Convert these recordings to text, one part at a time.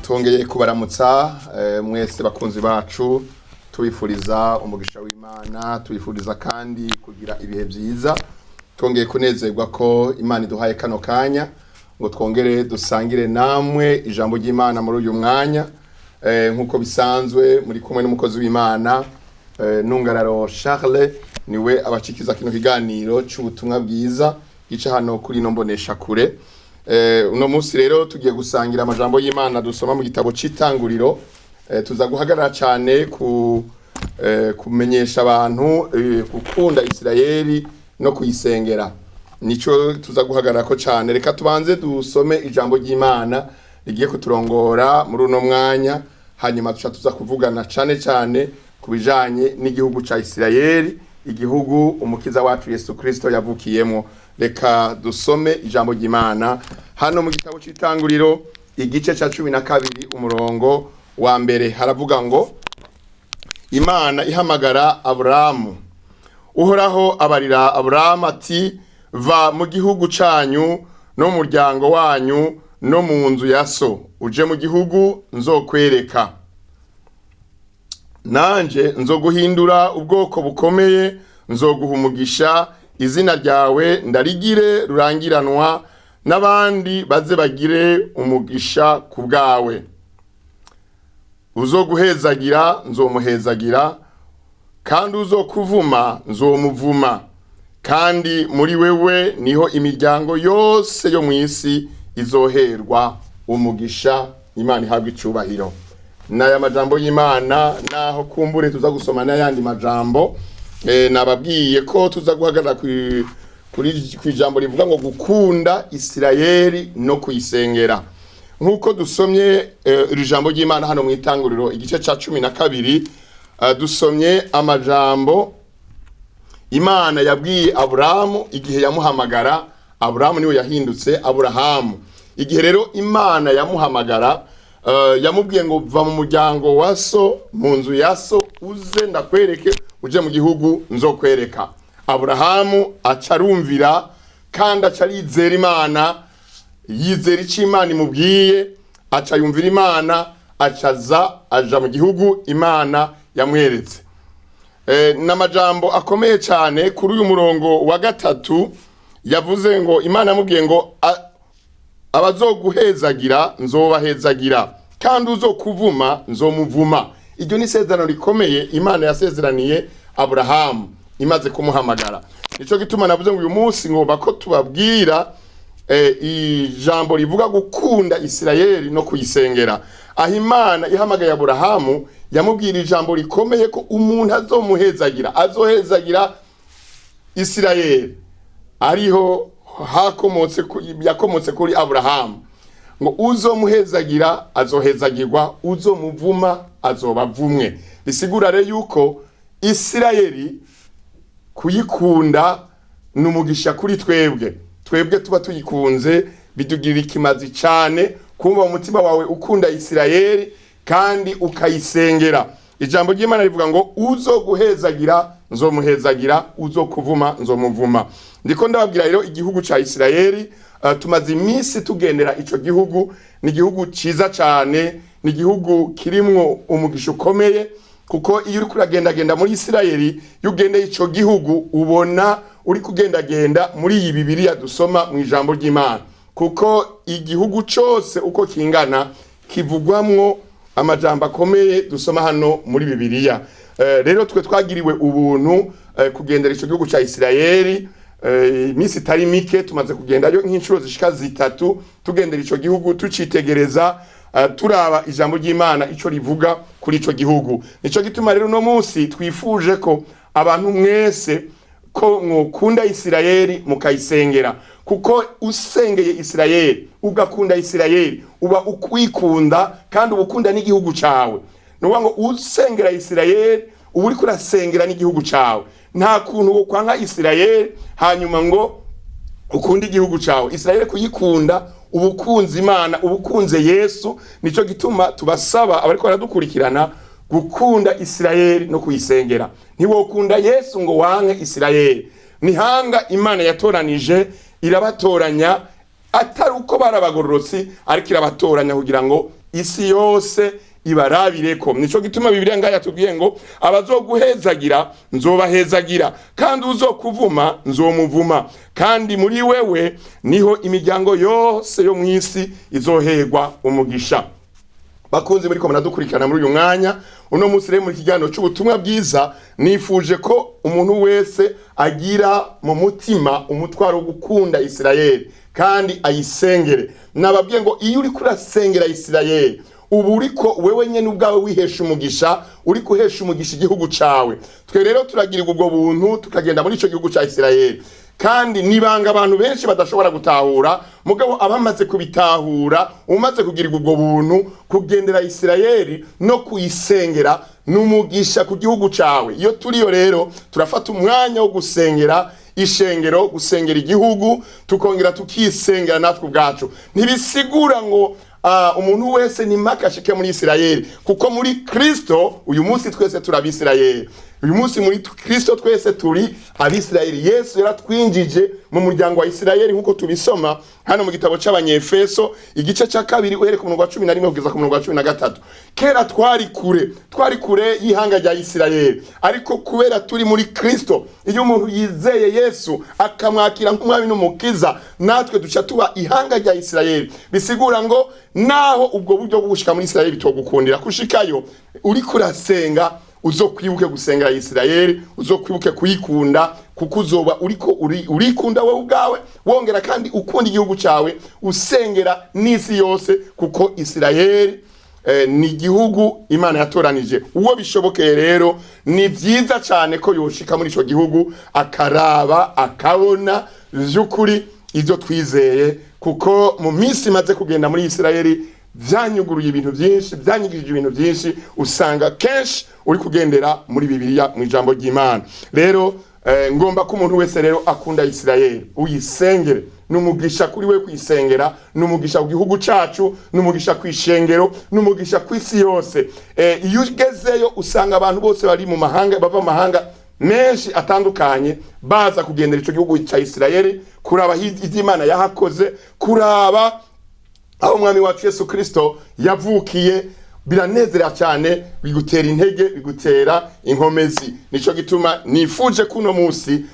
Twongeye kubaramutsa mwese bakunzi bacu, tubifuriza umugisha w'Imana, tubifuriza kandi kugira ibihe byiza. Twongeye kunezerwa ko Imana iduhaye kano kanya ngo twongere dusangire namwe ijambo ry'Imana muri uyu mwanya. Nk'uko bisanzwe, muri kumwe n'umukozi w'Imana Nungararo Charles, niwe abacikiza kino kiganiro c'ubutumwa bwiza gica hano kuri ino mbonesha kure. Uno munsi rero tugiye gusangira amajambo y'Imana dusoma mu gitabo c'Itanguriro. Tuza guhagarara cyane ku kumenyesha abantu gukunda Isirayeli no kuyisengera, nico tuza guhagarara ko cyane. Reka tubanze dusome ijambo ry'Imana rigiye kuturongora muri uno mwanya, hanyuma tuca tuza kuvugana cane cane ku bijanye n'igihugu ca Isirayeli, igihugu umukiza wacu Yesu Kristo yavukiyemo. Reka dusome ijambo ry'Imana hano mu gitabo c'Itanguriro, igice ca 12, umurongo wa mbere. Haravuga ngo: Imana ihamagara Aburamu. Uhoraho abarira Aburamu ati: "Va mu gihugu canyu no mu muryango wanyu no mu nzu ya so, uje mu gihugu nzokwereka. Nanje nzoguhindura ubwoko bukomeye, nzoguha umugisha, izina ryawe ndarigire rurangiranwa, n'abandi baze bagire umugisha ku bwawe. Uzoguhezagira nzomuhezagira, kandi uzokuvuma nzomuvuma, kandi muri wewe niho imiryango yose yo mu isi izoherwa umugisha." Imana ihabwa icubahiro. N'aya majambo y'Imana, naho kumbure tuza gusoma n'ayandi majambo, nababwiye ko tuza guhagarara kuri ijambo rivuga ngo gukunda Isirayeli no kuyisengera. Nk'uko dusomye iri jambo ry'Imana hano mu Itanguriro, igice ca 12, dusomye amajambo Imana yabwiye Aburamu igihe yamuhamagara. Aburamu niwe yahindutse Aburahamu. Igihe rero Imana yamuhamagara, yamubwiye ngo: "Va mu muryango wa so, mu nzu ya so, uze ndakwereke, uje mu gihugu nzokwereka." Aburahamu aca arumvira kandi aca arizera Imana, yizera icyo Imana imubwiye, aca yumvira Imana, aca aza aja mu gihugu Imana yamweretse. N'amajambo akomeye cyane kuri uyu murongo wa gatatu. Yavuze ngo Imana yamubwiye ngo: "Abazoguhezagira nzobahezagira, kandi uzokuvuma nzomuvuma." Iryo ni isezerano rikomeye Imana yasezeraniye Aburahamu imaze kumuhamagara. Nico gituma navuze ngo uyu munsi ngomba ko tubabwira ijambo rivuga gukunda Isirayeli no kuyisengera. Aho Imana ihamagaye Aburahamu, yamubwira ijambo rikomeye ko umuntu azomuhezagira azohezagira Isirayeli, ariho hakomotse yakomotse kuri Aburahamu, ngo uzomuhezagira azohezagirwa, uzomuvuma azoba avumwe. Bisigura rero yuko Isirayeli kuyikunda ni umugisha kuri twebwe. Twebwe tuba tuyikunze, bitugirira ikimazi cyane kumva mu mutima wawe ukunda Isirayeli kandi ukayisengera. Ijambo ry'Imana rivuga ngo: "Uzoguhezagira nzomuhezagira, uzokuvuma nzomuvuma." Ndiko ndababwira rero igihugu ca Isirayeli. Tumaze iminsi tugendera ico gihugu. Ni igihugu ciza cyane, ni igihugu kirimwo umugisha ukomeye, kuko iyo uri kuragendagenda muri Isirayeli, iyo ugendeye ico gihugu, ubona uri kugendagenda muri iyi Bibiliya dusoma mu ijambo ry'Imana, kuko igihugu cose uko kingana kivugwamwo amajambo akomeye dusoma hano muri Bibiliya. Rero twe twagiriwe ubuntu kugendera ico gihugu ca Isirayeli. Iminsi itari mike tumaze kugendayo nk'inshuro zishika zitatu, tugendera ico gihugu, tucitegereza, turaba ijambo ry'Imana ico rivuga kuri ico gihugu. Nico gituma rero uno munsi twifuje ko abantu mwese ko mwokunda Isirayeli mukayisengera, kuko usengeye Isirayeli, ugakunda Isirayeli, uba ukwikunda kandi uba ukunda n'igihugu cawe. Ni ukuvuga ngo usengera Isirayeli uba uriko urasengera n'igihugu cawe. Nta kuntu wokwanka Isirayeli hanyuma ngo ukunde igihugu cawe. Isirayeli kuyikunda, uba ukunze Imana, uba ukunze Yesu. Nico gituma tubasaba abariko baradukurikirana gukunda Isirayeli no kuyisengera. Ntiwokunda Yesu ngo wanke Isirayeli. Nihanga Imana yatoranije, irabatoranya atari uko barabagororotsi, ariko irabatoranya kugira ngo isi yose ibarabireko. Nico gituma Bibiliya ngaha yatubwiye ngo abazoguhezagira nzobahezagira, kandi uzokuvuma nzomuvuma, kandi muri wewe niho imiryango yose yo mw'isi izoherwa umugisha. Bakunzi muriko muradukurikirana muri uyu mwanya, uno munsi rero muri kiganiro cy'ubutumwa bwiza, nifuje ko umuntu wese agira mu mutima umutwaro wo gukunda Isirayeli kandi ayisengere. Nababwiye ngo iyo uriko urasengera Isirayeli, ubu uriko wewe nyene ubwawe wihesha umugisha, uri kuhesha umugisha igihugu cawe. Twe rero turagirirwa ubwo buntu tukagenda muri ico gihugu ca Isirayeli, kandi nibanga abantu benshi badashobora gutahura, mugabo abamaze kubitahura, umaze kugirirwa ubwo buntu, kugendera Isirayeli no kuyisengera numugisha ku gihugu cawe. Iyo turiyo rero turafata umwanya wo gusengera ishengero, gusengera igihugu, tukongera tukisengera natwe ubwacu. Ntibisigura ngo umuntu wese ni mpaka ashike muri Isirayeli, kuko muri Kristo uyu munsi twese turi Abisirayeli. Uyu munsi muri Kristo twese turi Abisirayeli. Yesu yaratwinjije mu muryango wa Isirayeli, nk'uko tubisoma hano mu gitabo c'Abanyefeso igice ca 2 uhereye ku murongo wa 11 kugeza ku murongo wa 13. Kera twari kure, twari kure y'ihanga rya Isirayeli, ariko kubera turi muri Kristo, iyo umuntu yizeye Yesu akamwakira nk'umwami n'umukiza, natwe duca tuba ihanga rya Isirayeli. Bisigura ngo naho ubwo buryo bwo gushika muri Isirayeli bitogukundira kushikayo, uriko urasenga uzokwibuke gusenga Isirayeli, uzokwibuke kuyikunda, kuko uzoba uriko urikunda wowe ubwawe, wongera kandi ukunda igihugu cawe, usengera n'isi yose, kuko Isirayeli ni igihugu Imana yatoranije. Uwo bishobokeye rero ni vyiza cane ko yoshika muri ico gihugu akaraba, akabona vy'ukuri ivyo twizeye, kuko mu minsi imaze kugenda muri Isirayeli vyanyuguruye ibintu byinshi, byanyigishije ibintu byinshi. Usanga kenshi uri kugendera muri Bibiliya, mu ijambo ry'Imana. Rero ngomba ko umuntu wese rero akunda Isirayeli uyisengere. Numugisha kuri we kuyisengera, numugisha ku gihugu cacu, numugisha ku ishengero, numugisha ku isi yose. Iyo ugezeyo usanga abantu bose bari mu mahanga, bava mu mahanga menshi atandukanye, baza kugendera ico gihugu ca Isirayeli, kuraba ivyo Imana yahakoze, kuraba aho umwami wacu Yesu Kristo yavukiye. Biranezera cyane, bigutera intege, bigutera inkomezi. Nico gituma nifuje kuno munsi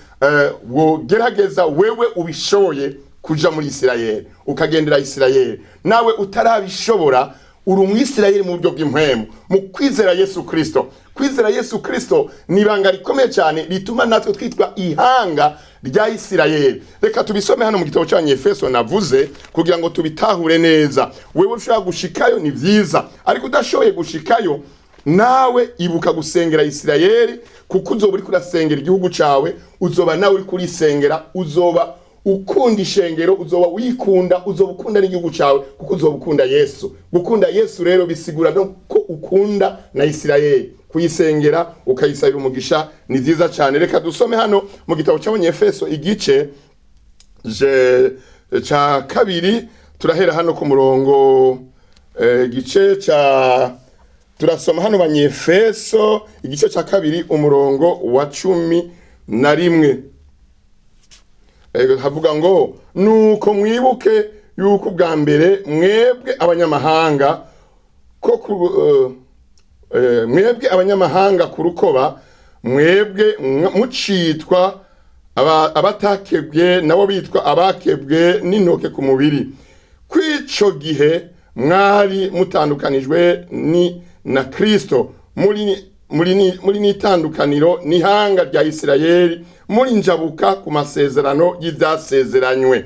wogerageza wewe ubishoboye kuja muri Isirayeli, ukagendera Isirayeli. Nawe utarabishobora, uri umwisirayeli mu buryo bw'impwemu, mu kwizera Yesu Kristo. Kwizera Yesu Kristo ni ibanga rikomeye cyane rituma natwe twitwa ihanga rya Isirayeli. Reka tubisome hano mu gitabo cy'Abanyefeso navuze, kugira ngo tubitahure neza. Wewe ushobora gushikayo ni vyiza, ariko udashoboye gushikayo, nawe ibuka gusengera Isirayeli, kuko uzoba uriko urasengera igihugu cawe, uzoba nawe uriko urisengera, uzoba ukunda ishengero, uzoba wikunda, uzoba ukunda n'igihugu cawe, kuko uzoba ukunda Yesu. Gukunda Yesu rero bisigura no ko ukunda na Isirayeli. Kuyisengera ukayisabira umugisha ni vyiza cyane. Reka dusome hano mu gitabo cy'Abanyefeso igice ca 2, turahera hano ku murongo gice ca turasoma hano Banyefeso igice ca 2 umurongo wa 11. Havuga ngo nuko mwibuke yuko bwa mbere mwebwe abanyamahanga ko mwebwe abanyamahanga ku rukoba, mwebwe mucitwa abatakebwe, nabo bitwa abakebwe n'intoke ku mubiri. Kw'ico gihe mwari mutandukanijwe ni na Kristo, muri n'itandukaniro n'ihanga rya Isirayeli, muri njabuka ku masezerano y'ivyasezeranywe,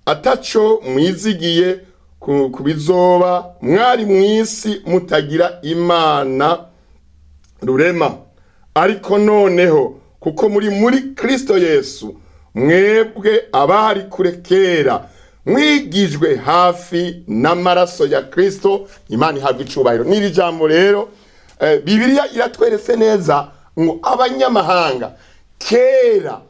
ataco mwizigiye ku bizoba, mwari mw'isi mutagira Imana rurema. Ariko noneho kuko muri Kristo Yesu, mwebwe abari kure kera mwigijwe hafi n'amaraso ya Kristo. Imana ihabwa icubahiro. N'iri jambo rero Bibiliya iratweretse neza ngo abanyamahanga kera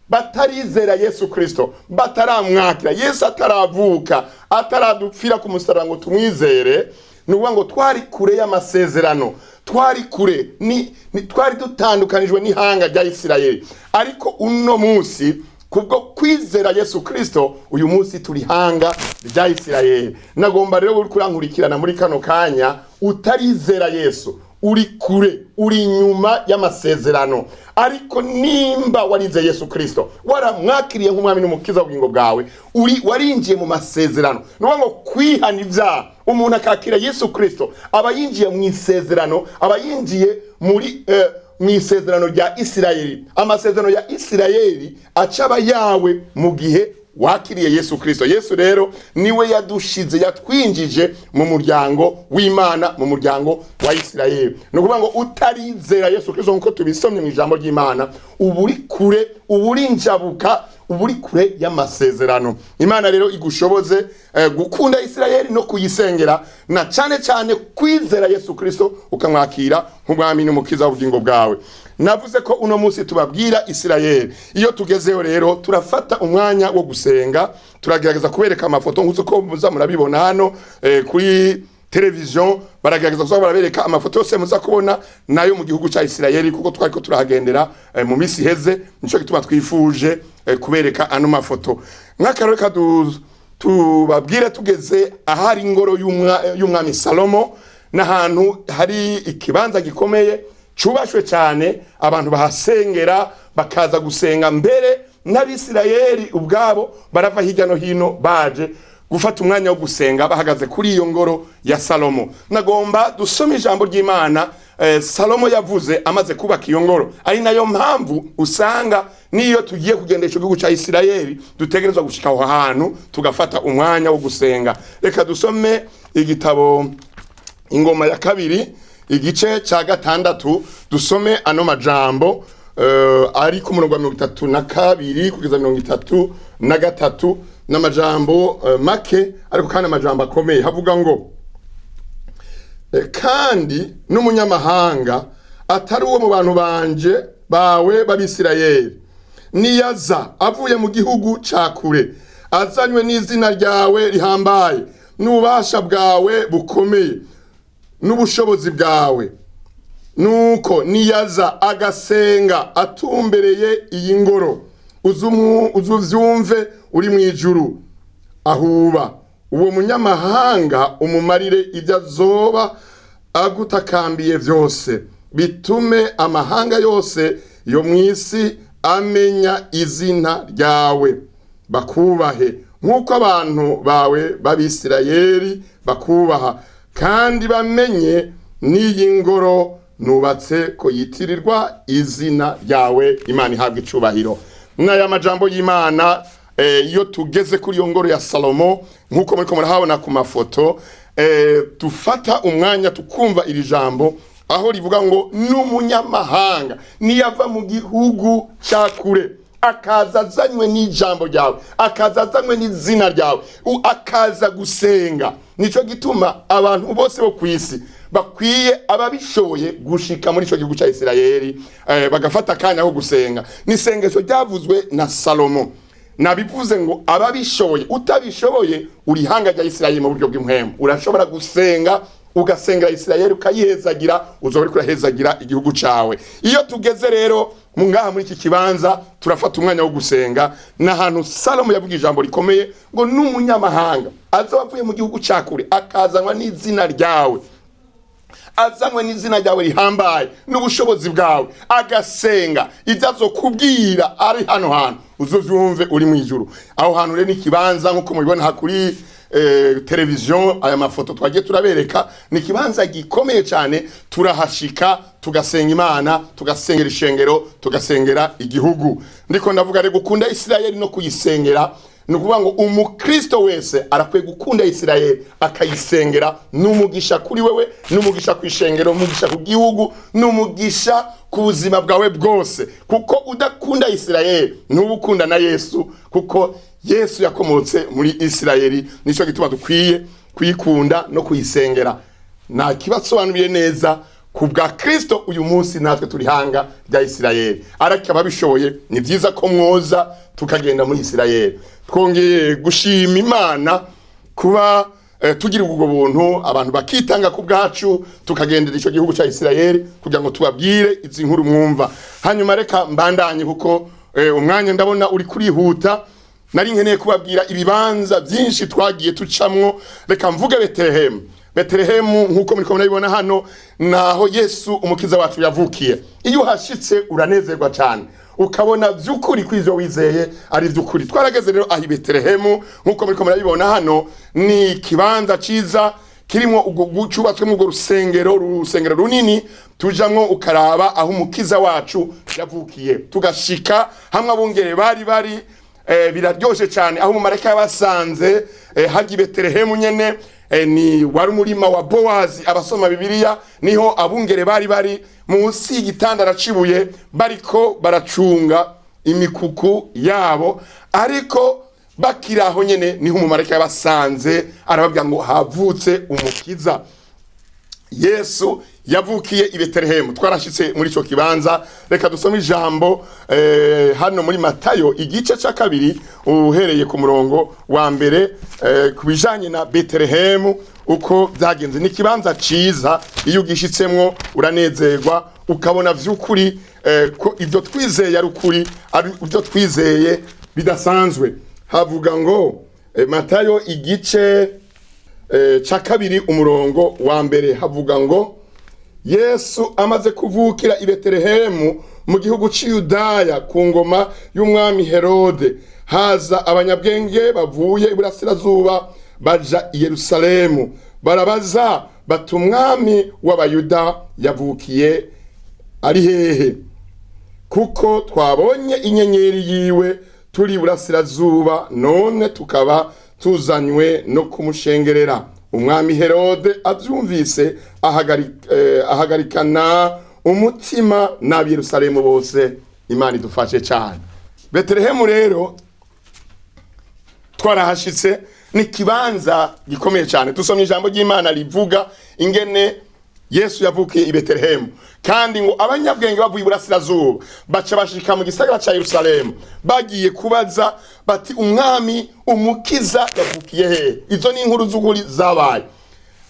batarizera Yesu Kristo, bataramwakira Yesu, ataravuka, ataradupfira ku musaraba ngo tumwizere, ni ukuvuga ngo twari kure y'amasezerano, twari kure ni twari dutandukanijwe n'ihanga rya Isirayeli. Ariko uno munsi Kubwo kwizera Yesu Kristo, uyu munsi turi hanga rya Isirayeli. Nagomba rero uri kurankurikirana muri kano kanya utarizera Yesu, uri kure, uri inyuma y'amasezerano. Ariko nimba warize Yesu Kristo, waramwakiriye nk'umwami n'umukiza w'ubugingo bwawe, uri warinjiye mu masezerano. Ni ukuvuga ngo kwihana ibyaha, umuntu akakira Yesu Kristo, aba yinjiye mu isezerano, aba yinjiye muri mu isezerano rya Isirayeli. Amasezerano ya Isirayeli aca aba yawe mu gihe wakiriye Yesu Kristo. Yesu rero niwe yadushize, yatwinjije mu muryango w'Imana, mu muryango wa Isirayeli. Ni ukuvuga ngo utarizera Yesu Kristo, nk'uko tubisomye mu ijambo ry'Imana, uba uri kure, uba uri injabuka, uba uri kure y'amasezerano. Imana rero igushoboze gukunda Isirayeli no kuyisengera, na cyane cyane kwizera Yesu Kristo ukamwakira nk'umwami n'umukiza w'ubugingo bwawe. Navuze ko uno munsi tubabwira Isirayeli. Iyo tugezeho rero turafata umwanya wo gusenga, turagerageza kubereka amafoto nk'uko ko muza murabibona hano kuri televiziyo. Baragerageza kuza barabereka amafoto yose muza kubona nayo mu gihugu cya Isirayeli, kuko twari ko turahagendera mu minsi iheze. Nico gituma twifuje kubereka ano mafoto. Nk'akarore tubabwire, tugeze ahari ingoro y'umwami Salomo, n'ahantu hari ikibanza gikomeye cubashwe cyane, abantu bahasengera, bakaza gusenga. Mbere n'Abisirayeli ubwabo barava hirya no hino baje gufata umwanya wo gusenga bahagaze kuri iyo ngoro ya Salomo. Nagomba dusome ijambo ry'Imana Salomo yavuze amaze kubaka iyo ngoro, ari nayo mpamvu usanga niyo tugiye kugendesha igihugu cya Isirayeli dutegerezwa gushika aho hantu tugafata umwanya wo gusenga. Reka dusome igitabo Ingoma ya Kabiri, igice cya 6, dusome ano majambo ari ku murongo wa 32 kugeza 33, n'amajambo make ariko kandi amajambo akomeye. Havuga ngo: "Kandi n'umunyamahanga atari uwo mu bantu banje bawe b'Abisirayeli niyaza avuye mu gihugu ca kure, azanywe n'izina ryawe rihambaye n'ububasha bwawe bukomeye n'ubushobozi bwawe, nuko niyaza agasenga atumbereye iyi ngoro, uzuvyumve uri mu ijuru ahuba, uwo munyamahanga umumarire ibyo azoba agutakambiye byose, bitume amahanga yose yo mu isi amenya izina ryawe, bakubahe nk'uko abantu bawe b'Abisirayeli bakubaha, kandi bamenye n'iyi ngoro nubatse ko yitirirwa izina ryawe." Imana ihabwa icubahiro. N'aya majambo y'Imana, iyo tugeze kuri iyo ngoro ya Salomo, nk'uko muriko murahabona ku mafoto, dufata umwanya tukumva iri jambo aho rivuga ngo n'umunyamahanga niyava mu gihugu ca kure, akaza azanywe n'ijambo ryawe, akaza azanywe n'izina ryawe, akaza gusenga. Nico gituma abantu bose bo ku isi bakwiye, ababishoboye, gushika muri ico gihugu ca Isirayeli, bagafata akanya ko gusenga. Ni isengesho ryavuzwe na Salomo. Nabivuze ngo ababishoboye. Utabishoboye, uri hanga rya Isirayeli mu buryo bw'impwemu, urashobora gusenga, ugasengera Isirayeli, ukayihezagira, uzoba uriko urahezagira igihugu cawe. Iyo tugeze rero mu ngaha muri iki kibanza turafata umwanya wo gusenga. N'ahantu Salomo yavuga ijambo rikomeye ngo n'umunyamahanga azoba avuye mu gihugu ca kure, akazanwa n'izina ryawe, azanywe n'izina ryawe rihambaye n'ubushobozi bwawe, agasenga, ibyo azokubwira ari hano hantu uzovyumve uri mu ijuru. Aho hantu rero ni ikibanza, nk'uko mubibona aha kuri televiziyo, aya mafoto twagiye turabereka, ni ikibanza gikomeye cyane. Turahashika tugasenga Imana, tugasengera ishengero, tugasengera igihugu. Ndiko ndavuga rero gukunda Isirayeli no kuyisengera. Ni ukuvuga ngo umukristo wese arakwiye gukunda Isirayeli akayisengera. Ni umugisha kuri wewe, ni umugisha ku ishengero, ni umugisha ku gihugu, ni umugisha ku buzima bwawe bwose, kuko udakunda Isirayeli ntuba ukunda na Yesu, kuko Yesu yakomotse muri Isirayeli. Nicyo gituma dukwiye kuyikunda no kuyisengera. Nta kibasobanuriye neza. Ku bwa Kristo uyu munsi natwe turi hanga rya Isirayeli. Ariko ababishoboye, ni byiza ko mwoza tukagenda muri Isirayeli. Twongeye gushima Imana kuba tugira ubwo buntu, abantu bakitanga ku bwacu, tukagendera icyo gihugu cya Isirayeli kugira ngo tubabwire izi nkuru mwumva. Hanyuma reka mbandanye kuko Umwanya ndabona uri kurihuta, nari nkeneye kubabwira ibibanza byinshi twagiye tucamwo. Reka mvuge Betelehemu. Betelehemu, nk'uko muriko murabibona hano, naho Yesu umukiza wacu yavukiye. Iyo uhashitse uranezerwa cyane, ukabona by'ukuri ko ivyo wizeye ari by'ukuri. Twarageze rero aho i Betelehemu, nk'uko muriko murabibona hano, ni ikibanza ciza kirimo cubatswemo urwo rusengero, urusengero runini tujamwo, ukaraba aho umukiza wacu yavukiye. Tugashika hamwe abungere bari biraryoshe cyane, aho umumarayika yabasanze hajya i Betelehemu nyene. Ni wari umurima wa Bowazi. Abasoma Bibiliya, niho abungere bari munsi y'igitanda racibuye, bariko baracunga imikuku yabo. Ariko bakiri aho nyene, niho umumarayika yabasanze, arababwira ngo havutse umukiza. Yesu yavukiye i Betelehemu. Twarashitse muri ico kibanza. Reka dusome ijambo hano muri Matayo igice ca 2, uhereye ku murongo wa 1, ku bijanye na Betelehemu uko byagenze. Ni ikibanza ciza, iyo ugishitsemwo uranezerwa, ukabona vy'ukuri ko ivyo twizeye ari ukuri, ari ivyo twizeye bidasanzwe. Havuga ngo Matayo igice ca 2, umurongo wa 1, havuga ngo: Yesu amaze kuvukira i Betelehemu mu gihugu cy'i Yudaya ku ngoma y'umwami Herode, haza abanyabwenge bavuye iburasirazuba, baja i Yerusalemu, barabaza bati: 'Umwami w'Abayuda yavukiye ari hehe? Kuko twabonye inyenyeri yiwe turi iburasirazuba, none tukaba tuzanywe no kumushengerera.' Umwami Herode abyumvise ahagarikana umutima n'ab'i Yerusalemu bose." Imana idufashe cyane. Betelehemu rero twarahashitse, ni ikibanza gikomeye cyane. Tusomye ijambo ry'Imana rivuga ingene Yesu yavukiye i Betelehemu, kandi ngo abanyabwenge bavuye iburasirazuba baca bashika mu gisagara ca Yerusalemu, bagiye kubaza bati: 'Umwami umukiza yavukiye hehe?' Izo ni inkuru z'ukuri zabaye.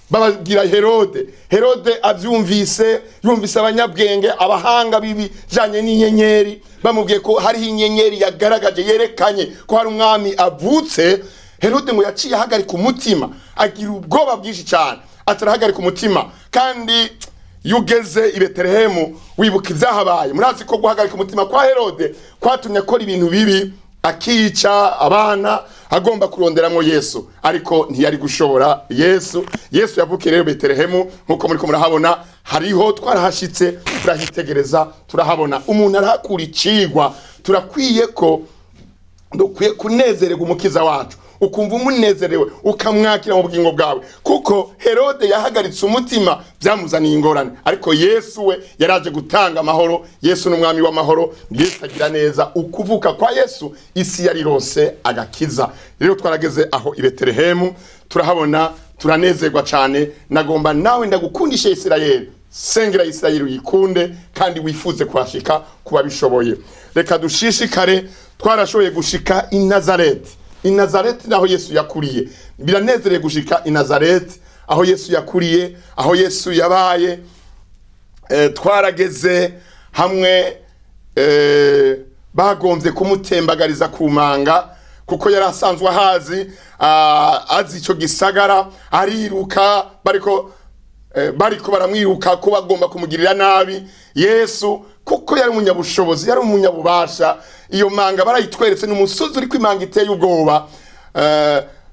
Bababwira Herode. Herode avyumvise, yumvise abanyabwenge, abahanga b'ibijanye n'inyenyeri, bamubwiye ko hariho inyenyeri yagaragaje, yerekanye ko hari umwami avutse, Herode ngo yaciye ahagarika umutima, agira ubwoba bwinshi cyane, atarahagarika umutima. Kandi iyo ugeze i Betelehemu wibuka ibyahabaye. Murazi ko guhagarika umutima kwa Herode kwatumye akora ibintu bibi, akica abana agomba kuronderamo Yesu, ariko ntiyari gushobora Yesu. Yesu yavukiye rero Betelehemu, nk'uko muriko murahabona. Hariho twarahashitse, turahitegereza, turahabona, umuntu arahakura icigwa. Turakwiye ko dukwiye kunezererwa umukiza wacu, ukumva umunezerewe, ukamwakira mu bugingo bwawe, kuko Herode yahagaritse umutima, byamuzaniye ingorane, ariko Yesu we yaraje gutanga amahoro. Yesu ni umwami w'amahoro, Yesu agira neza. Ukuvuka kwa Yesu, isi yarirose agakiza. Rero twarageze aho i Betelehemu, turahabona, turanezerwa cyane. Nagomba nawe ndagukundisha Isirayeli. Sengera Isirayeli, uyikunde kandi wifuze kuhashika kuba bishoboye. Reka dushishikare. Twarashoboye gushika i Nazareti. I Nazareti naho Yesu yakuriye. Biranezereye gushika i Nazareti, aho Yesu yakuriye, aho Yesu yabaye. Twarageze hamwe bagombye kumutembagariza ku manga, kuko yari asanzwe ahazi, azi icyo gisagara, ariruka bariko baramwiruka ko bagomba kumugirira nabi. Yesu, kuko yari umunyabushobozi, yari umunyabubasha, iyo manga barayitweretse. Ni umusozi uriko imanga iteye ubwoba.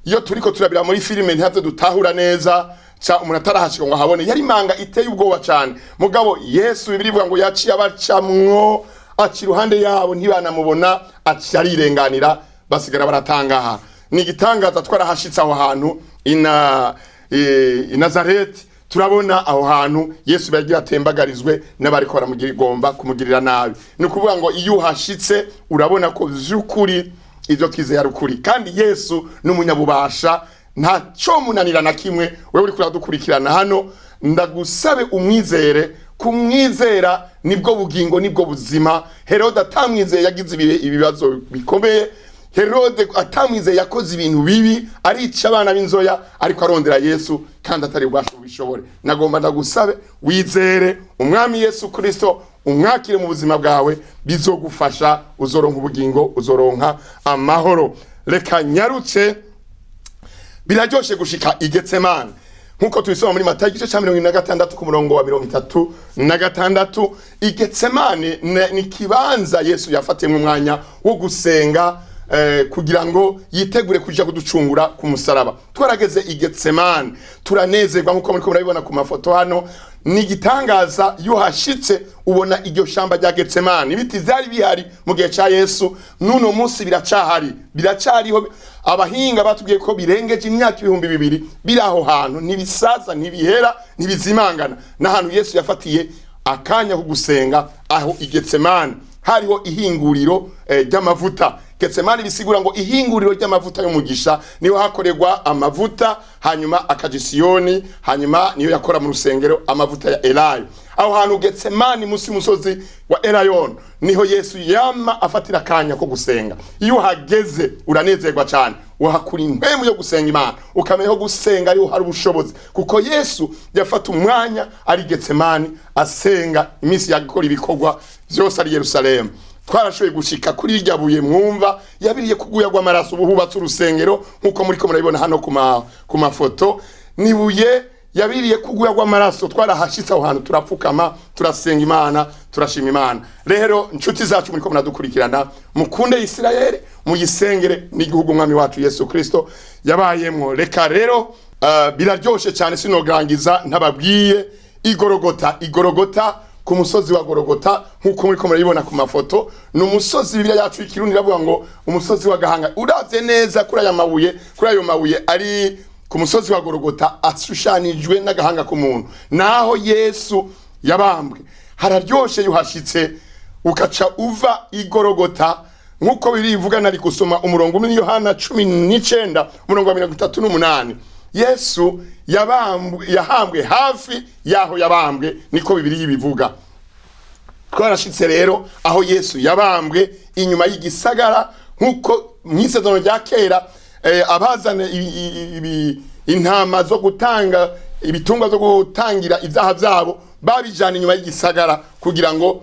Iyo turiko turabira muri filime ntihavyo dutahura neza, ca umuntu atarahashika ngo ahabone, yari imanga iteye ubwoba cyane. Mugabo Yesu, Bibiliya ivuga ngo yaciye abacamwo, aca iruhande yabo, ntibanamubona, aca arirenganira, basigara baratangaha. Ni igitangaza. Twarahashitse aho hantu i Nazareti, turabona aho hantu Yesu yagira atembagarizwe n'abariko baramugomba kumugirira nabi. Ni ukuvuga ngo iyo uhashitse urabona ko vy'ukuri ivyo twizeye ari ukuri, kandi Yesu ni umunyabubasha, ntaco munanira na kimwe. Wewe uriko uradukurikirana hano, ndagusabe umwizere. Kumwizera nibwo bugingo, nibwo buzima. Herode atamwizeye yagize ibibazo bikomeye. Herode atamwizeye yakoze ibintu bibi, arica abana b'inzoya, ariko arondera Yesu kandi atari bubashe bubishobore. Nagomba ndagusabe wizere umwami Yesu Kristo. Umwakire mu buzima bwawe, bizogufasha, uzoronka ubugingo, uzoronka amahoro. Reka nyarutse. Biraryoshe gushika i Getsemani, nkuko tubisoma muri Matayo igice ca 46 ku murongo wa 36. I Getsemani ni ikibanza Yesu yafatiyemo umwanya wo gusenga kugira ngo yitegure kuja kuducungura ku musaraba. Twarageze i Getsemani, turanezerwa, nkuko muriko murabibona ku mafoto hano. Ni igitangaza, iyo uhashitse ubona iryo shamba rya Getsemani. Ibiti vyari bihari mu gihe ca Yesu, n'uno munsi biracahari, biracariho. Abahinga batubwiye ko birengeje imyaka 2000 biri aho hantu, ntibisaza, ntibihera, ntibizimangana. N'ahantu Yesu yafatiye akanya ko gusenga. Aho i Getsemani hariho ihinguriro ry'amavuta. Getsemani bisigura ngo ihinguriro ry'amavuta y'umugisha. Niho hakorerwa amavuta, hanyuma akaja Isiyoni, hanyuma niyo yakora mu rusengero, amavuta ya Elayo. Aho hantu Getsemani, munsi y'umusozi wa Elayon, niho Yesu yama afatira akanya ko gusenga. Iyo uhageze uranezerwa cyane, uhakura impwemu yo gusenga Imana, ukamenya ko gusenga ariho hari ubushobozi, kuko Yesu yafata umwanya ari Getsemani asenga, iminsi yakora ibikorwa byose ari Yerusalemu. Twarashoboye gushika kuri irya buye mwumva yabiriye kuguya rw'amaraso. Ubu hubatse urusengero, nk'uko muriko murabibona hano ku mafoto. Nibuye yabiriye kuguya rw'amaraso. Twarahashitse aho hantu, turapfukama, turasenga Imana, turashima Imana. Rero inshuti zacu muriko muradukurikirana, mukunde Isirayeli, muyisengere, n'igihugu Umwami wacu Yesu Kristo yabayemwo. Reka rero, biraryoshe cyane, sinogangiza ntababwiye Igorogota. Igorogota, ku musozi wa Gorogota, nk'uko muriko murabibona ku mafoto, ni umusozi Bibiliya yacu y'Ikirundi iravuga ngo umusozi wa Gahanga. Uravye neza kuri aya mabuye, kuri ayo mabuye ari ku musozi wa Gorogota, ashushanijwe n'agahanga k'umuntu, naho Yesu yabambwe. Hararyoshe yuhashitse, ukaca uva Igorogota, nk'uko birivuga. Nari gusoma umurongo umwe, Yohana 19 umurongo wa 38. Yesu yabambwe, yahambwe hafi yaho yabambwe, niko Bibiliya ibivuga. Twarashitse rero aho Yesu yabambwe, inyuma y'igisagara, nk'uko mu Isezerano rya Kera abazana intama zo gutanga, ibitungwa zo gutangira ibyaha byabo, babijana inyuma y'igisagara kugira ngo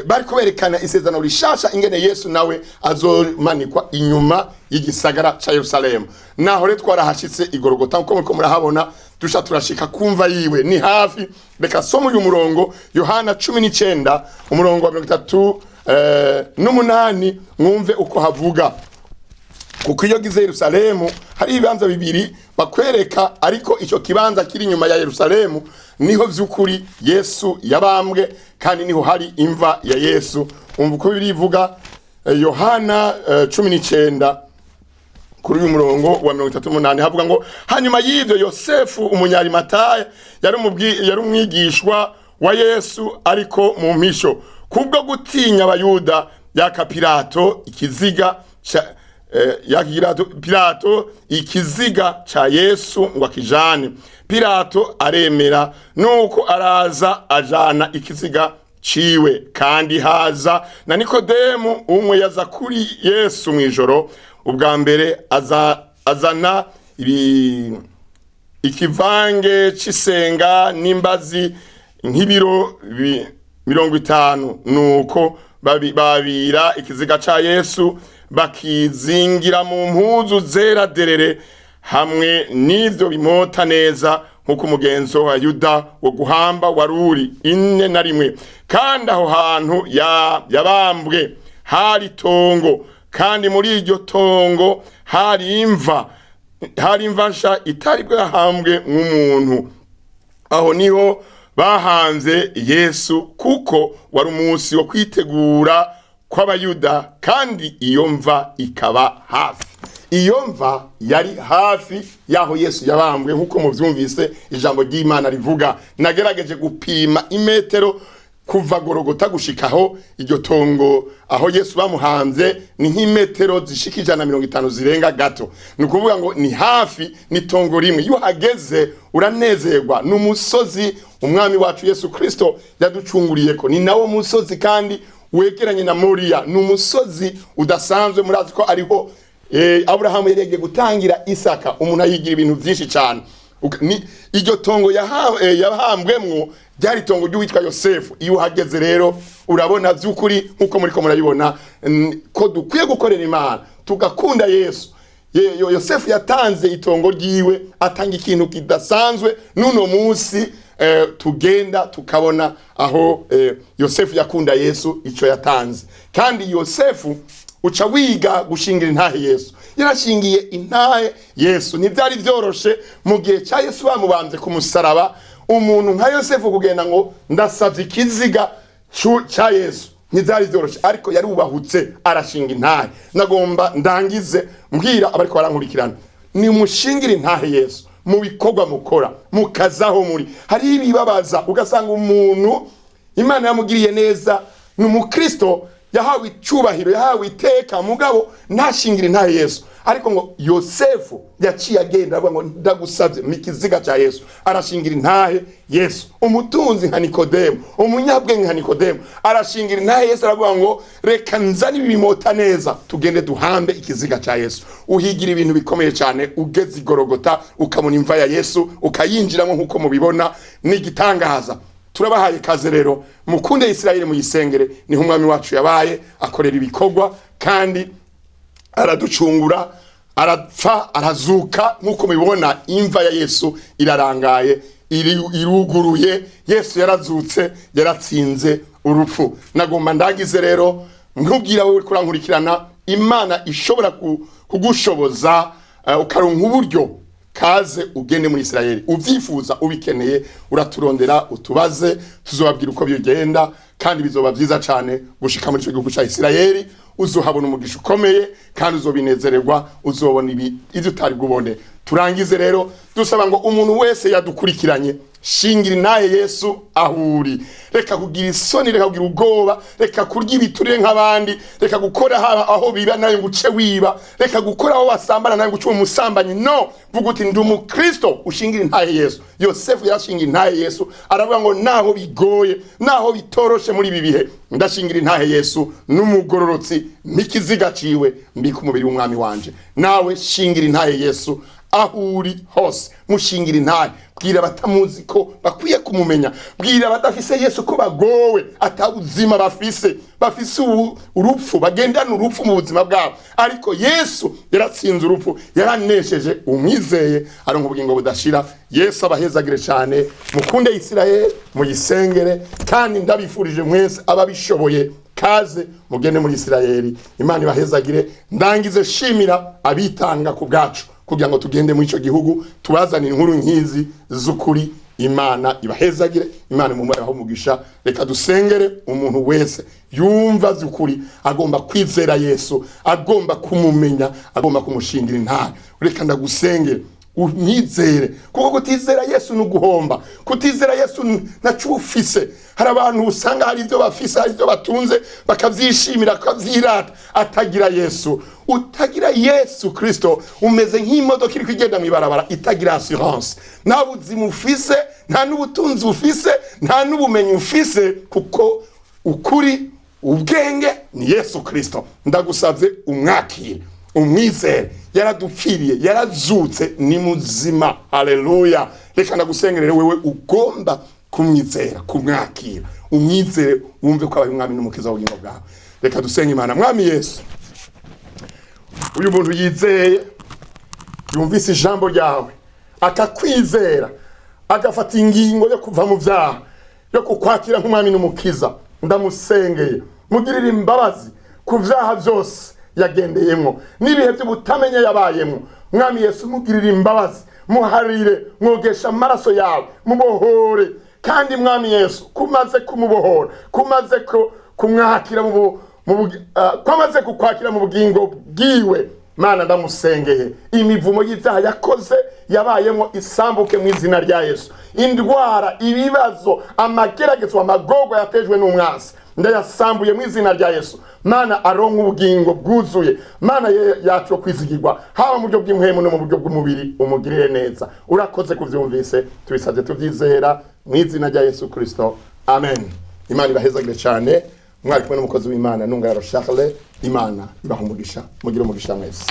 bari kuberekana isezerano rishasha, ingene Yesu nawe azomanikwa inyuma y'igisagara ca Yerusalemu. Naho rero twarahashitse Igorogota, nkuko muriko murahabona, dusha turashika kumva yiwe, ni hafi. Reka soma uyu murongo, Yohana 19 umurongo wa 38 n'umunani, mwumve uko havuga. Kuko iyo gize Yerusalemu hari ibibanza bibiri bakwereka, ariko icyo kibanza kiri inyuma ya Yerusalemu niho vy'ukuri Yesu yabambwe, kandi niho hari imva ya Yesu. Umva uko birivuga, Yohana 19 kuri uyu murongo wa 38, havuga ngo: "Hanyuma y'ibyo Yosefu Umunyarimatayo yari umwigishwa wa Yesu, ariko mu mpisho kubwo gutinya Abayuda, yaka Pilato ikiziga ca yakira Pilato ikiziga ca Yesu ngo akijane. Pilato aremera, nuko araza ajana ikiziga ciwe. Kandi haza na Nikodemu umwe yaza kuri Yesu mw'ijoro ubwa mbere, aza azana ikivange c'isenga n'imbazi nk'ibiro 50. Nuko babira ikiziga ca Yesu, bakizingira mu mpuzu zera derere hamwe n'ivyo bimota neza, nk'uko umugenzo wa Yuda wo guhamba waruri. 41. Kandi aho hantu yabambwe hari tongo, kandi muri iryo tongo hari imva nsha itari bwahambwe nk'umuntu. Aho niho bahanze Yesu, kuko wari umunsi wo kwitegura kw'Abayuda, kandi iyo mva ikaba hafi." Iyo mva yari hafi y'aho Yesu yabambwe, nk'uko muvyumvise ijambo ry'Imana rivuga. Nagerageje gupima imetero kuva Gorogota gushikaho iryo tongo aho Yesu bamuhanze, ni nk'imetero zishika 150 zirenga gato. Ni ukuvuga ngo ni hafi, ni tongo rimwe. Iyo uhageze uranezerwa. Ni umusozi Umwami wacu Yesu Kristo yaducunguriyeko, ni nawo musozi kandi wegeranye na Moriya. Ni umusozi udasanzwe. Murazi ko ariho Aburahamu yari yagiye gutangira Isaka. Umuntu ayigira ibintu byinshi cyane. Iryo tongo yahambwemwo ryari itongo ry'uwitwa Yosefu. Iyo uhageze rero urabona by'ukuri nk'uko muriko murabibona, ko dukwiye gukorera Imana tugakunda Yesu. Yosefu yatanze itongo ryiwe, atanga ikintu kidasanzwe. N'uno munsi tugenda tukabona aho Yosefu yakunda Yesu, icyo yatanze. Kandi Yosefu uca wiga gushingira intahe Yesu. Yarashingiye intahe Yesu. Ntibyari byoroshe mu gihe cya Yesu bamubambye ku musaraba, umuntu nka Yosefu kugenda ngo ndasabye ikiziga cya Yesu, ntibyari byoroshe, ariko yarubahutse arashinga intahe. Nagomba ndangize mbwira abariko barankurikirana, nimushingire intahe Yesu mu bikorwa mukora, mu kazi aho muri. Hari ibibabaza, ugasanga umuntu Imana yamugiriye neza, ni umukristo yahawe icyubahiro, yahawe iteka, mugabo ntashingire intahe Yesu. Ariko ngo Yosefu yaciye agenda avuga ngo ndagusabye mu kiziga cya Yesu, arashingira intahe Yesu. Umutunzi nka Nikodemu, umunyabwenge nka Nikodemu, arashingira intahe Yesu, aravuga ngo reka nzane ibimota neza tugende duhambe ikiziga cya Yesu. Uhigira ibintu bikomeye cyane ugeze i Gorogota ukabona imva ya Yesu, ukayinjiramo nk'uko mubibona, n'igitangaza. Turabahaye ikaze rero, mukunde Isirayeli, muyisengere, niho umwami wacu yabaye akorera ibikorwa, kandi araducungura, arapfa, arazuka. Nk'uko mubibona imva ya Yesu irarangaye, iruguruye. Yesu yarazutse, yaratsinze urupfu. Nagomba ndagize rero nkubwira wowe uriko urankurikirana, Imana ishobora kugushoboza, ukaronka uburyo, kaze ugende muri Isirayeli. Uvyifuza, ubikeneye, uraturondera utubaze, tuzobabwira uko bigenda, kandi bizoba vyiza cane gushika muri ico gihugu ca Isirayeli. Uzohabona umugisha ukomeye kandi uzobinezererwa, uzobona ivyo utari bubone. Turangize rero dusaba ngo umuntu wese yadukurikiranye, shingira intahe Yesu aho uri. Reka kugira isoni, reka kugira ubwoba, reka kurya ibiturire nk'abandi, reka gukora aho biba nawe ngo uce wiba, reka gukora aho wasambana nawe ngo uce umusambanyi. No vuga uti ndi umukristo, ushingira intahe Yesu. Yosefu yarashingira intahe Yesu, aravuga ngo naho bigoye, naho bitoroshe muri ibi bihe, ndashingira intahe Yesu n'umugororotsi, n'ikiziga ciwe mbika umubiri w'umwami wanje. Nawe shingira intahe Yesu aho uri hose, mushingira intahe. Bwira abatamuzi ko bakwiye kumumenya, bwira abadafise Yesu ko bagowe, atabuzima bafise, bafise urupfu, bagendana urupfu mu buzima bwabo. Ariko Yesu yaratsinze urupfu, yaranesheje. Umwizeye aronka ubugingo budashira. Yesu abahezagire cyane. Mukunde Isirayeli, muyisengere, kandi ndabifurije mwese ababishoboye, kaze mugende muri Isirayeli. Imana ibahezagire. Ndangize shimira abitanga ku bwacu kugira ngo tugende muri ico gihugu, tubazanire inkuru nkizi z'ukuri. Imana ibahezagire, Imana imumuhe umugisha. Reka dusengere umuntu wese yumva z'ukuri agomba kwizera Yesu, agomba kumumenya, agomba kumushingira intahe. Reka ndagusengere umwizere, kuko kutizera Yesu ni uguhomba. Kutizera Yesu ntaco ufise. Hari abantu usanga hari ibyo bafise, hari ibyo batunze, bakavyishimira, bakavyirata, atagira Yesu. Utagira Yesu Kristo umeze nk'imodoka iriko igenda mw'ibarabara itagira assurance. Nta buzima ufise, nta n'ubutunzi ufise, nta n'ubumenyi ufise, kuko ukuri, ubwenge ni Yesu Kristo. Ndagusavye umwakire, umwizere. Yaradupfiriye, yarazutse, ni muzima. Haleluya. Reka ndagusengerere wewe ugomba kumwizera, kumwakira, umwizere, wumve ko abaye umwami n'umukiza w'ubugingo bwawe. Reka dusenge Imana. Mwami Yesu, uyu muntu yizeye, yumvise ijambo ryawe, akakwizera, agafata ingingo yo kuva mu vyaha, yo kukwakira nk'umwami n'umukiza, ndamusengeye mugirire imbabazi ku vyaha vyose yagendeyemwo n'ibihe by'ubutamenya yabayemwo. Mwami Yesu, mugirire imbabazi, muharire, mwogesha amaraso yawe, mubohore. Kandi Mwami Yesu, kumaze kumubohora, kumaze kumwakira kwamaze kukwakira mu bugingo bwiwe, Mana ndamusengeye, imivumo y'ivyaha yakoze yabayemwo isambuke mu izina rya Yesu. Indwara, ibibazo, amageragezo, amagorwa yatejwe n'umwansi ndayasambuye mu izina rya Yesu. Mana aronka ubugingo bwuzuye. Mana yacu kwizigirwa, haba mu buryo bw'impwemu no mu buryo bw'umubiri, umugirire neza. Urakoze kuvyumvise, tubisabye tuvyizera mu izina rya Yesu Kristo, amen. Imana ibahezagire cyane. Mwari kumwe n'umukozi w'Imana Nungaro Charles. Imana ibaha umugisha, mugire umugisha mwese.